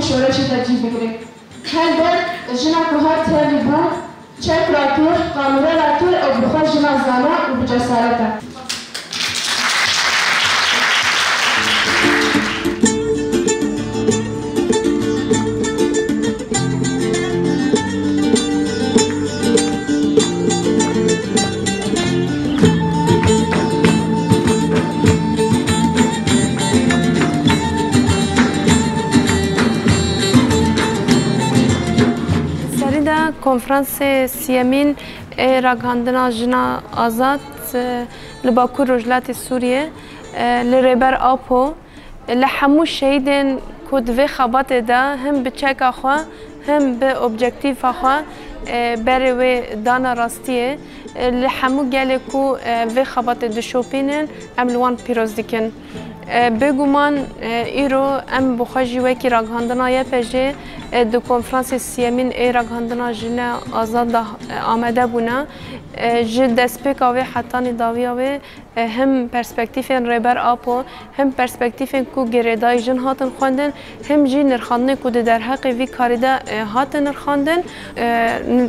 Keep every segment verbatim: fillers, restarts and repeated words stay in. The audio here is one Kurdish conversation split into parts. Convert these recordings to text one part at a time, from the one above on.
şoreşê de cî bigire. Helbet, jina ku her tevlî bû, çek rakir, qanûre rakir û bi xwe jina zana û bi cesaret e. Serî de konferansê siyemîn ê ragihandina jina azad, e, li Bakur Rojhilatê Sûriyê, e, li Rêber Apo, li hemû şehîdên ku di vê xebatê de him bi çeka xwe, him bi objektîfa xwe, e, berê wê dana rastiyê, e, li hemû gelê ku, e, vê xebatê dişopînin, em li wan pîroz dikin. E, bêguman, e, îro em bi xwe jî wekî ragihandina Y P J, e, di konferansê siyemîn ê ragihandina jine azad de, e, amade bûne. E, ji destpêka wê hetanî dawiya wê, e, him perspektîfên Rêber Apo, him perspektîfên ku girêdayî jin hatin xwendin, him jî nirxandinên ku di derheqê vî karî de, e, hatin nirxandin, e,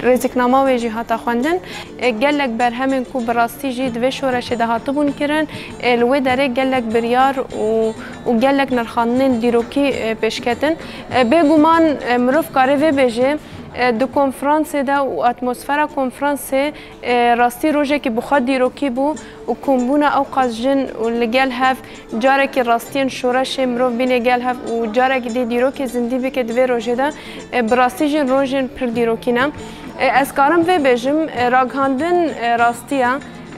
rêziknama wê jî hate xwendin. E, gelek berhemên ku bi rastî jî di vê şoreşê de hatibûn kirin, e, li wê derê gelek biryar û, û gelek nirxandinên dîrokî, e, pêşketin. E, bêguman, e, mirov kare vê bêje, e, di konferansê de û atmosfera konferansê, e, rastî rojekî bi xwe dîrokî bû û kombûna ew qas jin û li gel hev carekî rastiyên şoreşê mirov bîne gel hev û carekî dî dîrokê zindî bike di vê rojê de, e, bi rastî jî rojên pir dîrokî ne. E, ez karim vê bêjim, e, ragihandin, e, rastî ye,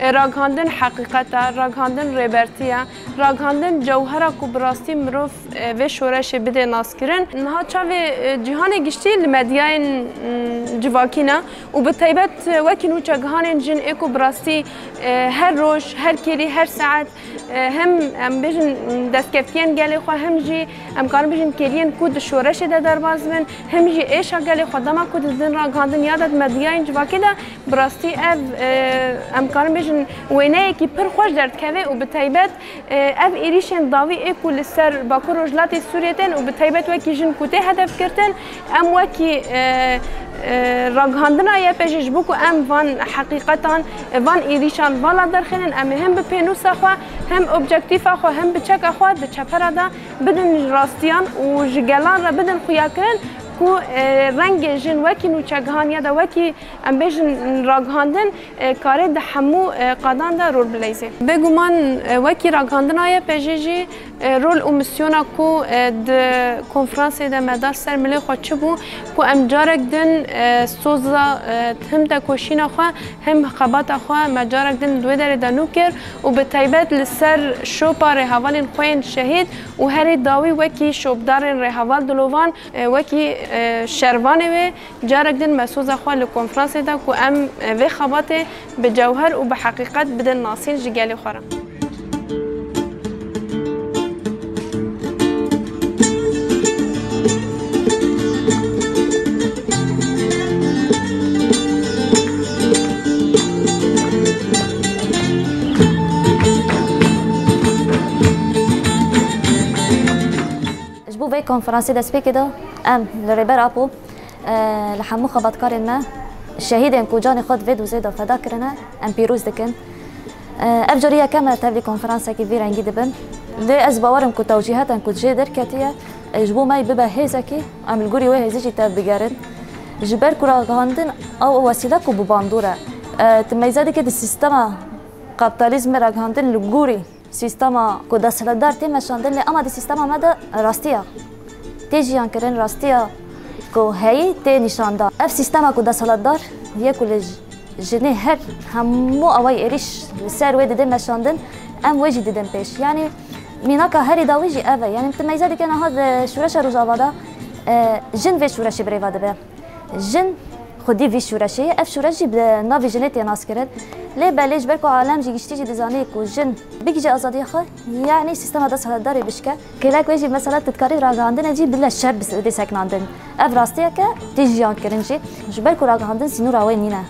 e, ragihandin heqîqet e, ragihandin rêbertî ye, ragihandin cewhera ku bi rastî mirov, e, vê şoreşê bidê naskirin. Niha çavê, e, cîhanê giştî li medyayên, mm, civakî ne û bi taybet, e, wekî nûçegihanên jin ê ku bi rastî, e, her roj, her kêlî, her saet, e, hem, em bêjin, destkeftiyên gelê xwe, hem jî em karin bêjin kêliyên ku di şoreşê de derbas bin, hem jî êşa gelê xwe dema ku didin ragihandin ya de di medyayên civakê de, bi rastî ev, e, em karin bêjin wêneyekî pir xweş derdikeve û bi taybet, e, ev êrîşên dawî ê ku li ser Bakur Rojhilatê Sûriyê tên û bi taybet wekî jin ku tê hedef girtin, em wekî, e, e, ragihandina Y P J ji bo ku em van heqîqetan, e, van êrîşan vala derxînin, em ê him bi pênûsa xwe, him objektîfa xwe, him bi çeka xwe di çepera de bidin rastiyan û ji gelan re bidin xuyakirin ku, e, rengê jin wekî nûçegihan ya da wekî, em bêjin, ragihandin, e, kare di hemû, e, qadan de rol bileyzê. Bêguman, e, wekî ragihandina Y P J jî, e, rol û misyona ku, e, di konferansê de me da ser milê xwe çi bû, ku em carek din, e, soza, e, him tekoşîna xwe, him xebata xwe me carek din di wê derê de nû kir û bi taybet li ser şopa rêhevalên xwe yên şehîd û herî dawî wekî şopdarên rêheval dilovan, e, wekî, e, şervanê wê, carek din me soza xwe li konferansê de ku em, e, vê xebatê bi cewher û bi heqîqet bidin nasîn ji gelê xwe re. Ji bo vê konferansê destpêkê de em li Rêber Apo, e, li hemû xebatkarên me, şehîdên ku canê xwe di vê dozê de feda kirine, em pîroz dikin. E, ev carî yekem e tevlî konferansekî vî rengî dibin. Lê ez bawer im ku tewcîhetên ku jê derketiye, e, ji bo me bibe hêzekî, em li gorî wê hêzî jî tev bigerin. Ji ber ku ragihandin ew wesîle ku bi bandor e. E, tu meyze dike di sîstema kapîtalîzmê ragihandin li gorî sîstema ku desthilatdar tê meşandin, lê ema di sîstema me de rastiya tê jiyankirin, rastiya ku heyî tê nîşandan. Ev sîstema ku desthilatdar yê ku li j-, jinê her hemû awayî êrîş li ser wê didê meşandin, em wê jî didin pêş. Yanî mînaka herî dawî jî ev e. Yanî tu meyze dike niha di şûreşa Rojava de, e, jin vê şûreşê bi rêva dibe. Jin xwedî vî şûreşê ye. Ev şûreş jî bi navê jinê tê naskirin. Lê belê ji ber ku alem jî giştî jî dizanî ku jin bigihîje azadiya xwe, yanî sîstema desthilatdarê bişke. Kêlek wê jî mesela tu dikarî ragihandine jî bile şer bis-, bidê seknandin. Ev rastiyeke tê jiyan kirin jî. Ji ber ku ragihandin sînora wê nîne.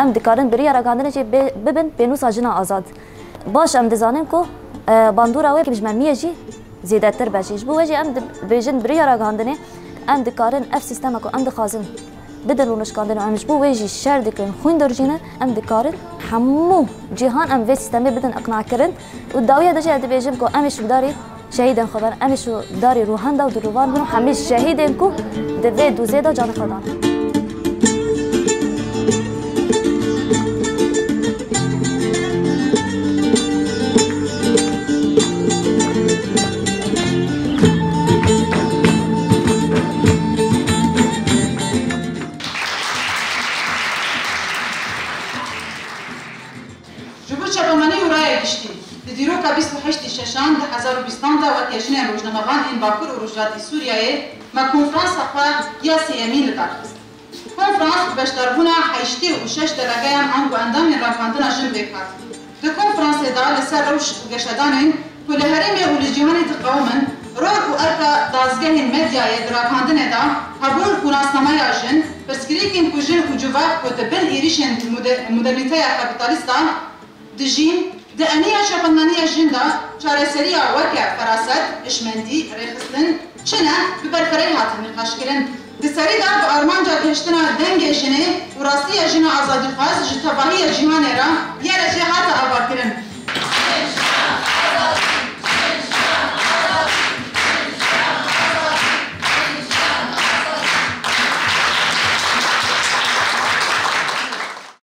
Em dikarin bi riya ragihandinê jî bê-, bibin pênûsa jina azad. Baş em dizanin ku, e, bandora wê ji me miye jî Zêdetir be jî. Ji bo wê jî em dibêjin bi riya ragihandinê em dikarin ev sîstema ku em dixwazin bidin rûnişkandin û em ji bo wê jî şer dikin, xwîn dirjînin, em dikarin hemû cîhan em vê sîstemê bidin iqnakirin û dawiya de jî ez dibêjim ku em ê şûdarî şehîdên xwe ben, em ê şûdarî ruhenda û dilûvan bin û hemî şehîdên ku di vê dûzê de canê xwe dan. Ji bo çapemenî û raya giştî, di dîroka bîst û heştî şeşan di hezar û bîstan de weke jinên rojnamevan ên Bakur û Rojhilatî Sûriyeyê me konferansa xwe ya sêyemîn li dar xist. Konferans bi beşdarbûna heştê û şeş delegeyan ango endamên ragihandina jin pêk hat. Di konferansê de li ser rewş û geşedanên ku li herêmê û li cîhanê diqewimin, rol û erka dezgehên medyayê di ragihandinê de, hebûn û nasnameya jin, pirsgirêkên ku jin û civak ku di bin êrîşên mode-, modernîteya kapîtalîst de dijîn, di eniya çapemenîya jin de çareseriya weke feraset, hişmendî, rêxistin çi ne, bi berfireh hatin nîqaşkirin. Di serî de bi armanca gihiştina dengê jinê û rastiya jina azadîxwaz ji tevahiya cîhanê re yê re jê hate avakirin.